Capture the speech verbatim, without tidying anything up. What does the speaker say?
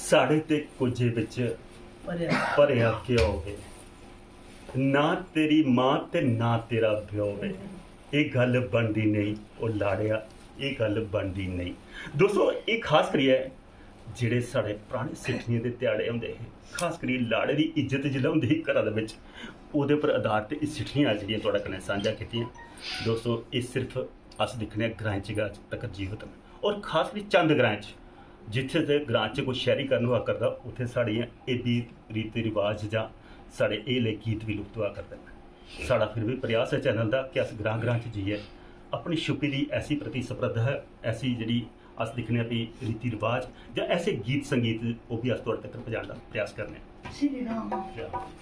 साढ़े ते कुझे बिच भरेआ। भरेआ केह् होवे? ना तेरी मां ते ना तेरा प्यो वे। एह् गल्ल बनदी नेईं, ओ लाड़ेआ, एह् गल्ल बनदी नेईं। दोस्तो, एह् खास करियै जेह्ड़े साढ़े पराने सिट्ठियें दे ध्याड़े होंदे हे, खास करियै लाड़े दी इज्जत जिसलै होंदी ही घरा दे बिच, ओह्दे पर आधारत एह् सिट्ठियां अज्ज जेह्ड़ियां थुआढ़े कन्नै सांझा कीतियां। दोस्तो, एह् सिर्फ अस दिक्खने आं ग्राएं च गै अज्ज तक जीवत न। और खास करियै चंद ग्राएं च, जित्थै ते ग्रां च कोई शैह्रीकरण होआ करदा, उत्थै साढ़ियां एह् बी रीति रिवाज जां साढ़े एह् लेह् गीत बी लुप्त होआ करदे न। साढ़ा फिर बी प्रयास ऐ चैनल दा कि अस ग्रां ग्रां च जाइयै अपनी छुपी दी ऐसी प्रतिस्पर्धा ऐ, ऐसी जेह्ड़ी अस दिक्खने आं भी रीति रिवाज जां ऐसे गीत संगीत, ओह् बी अस थुआढ़े तक्कर पजाने दा प्रयास करने आं। श्री राम।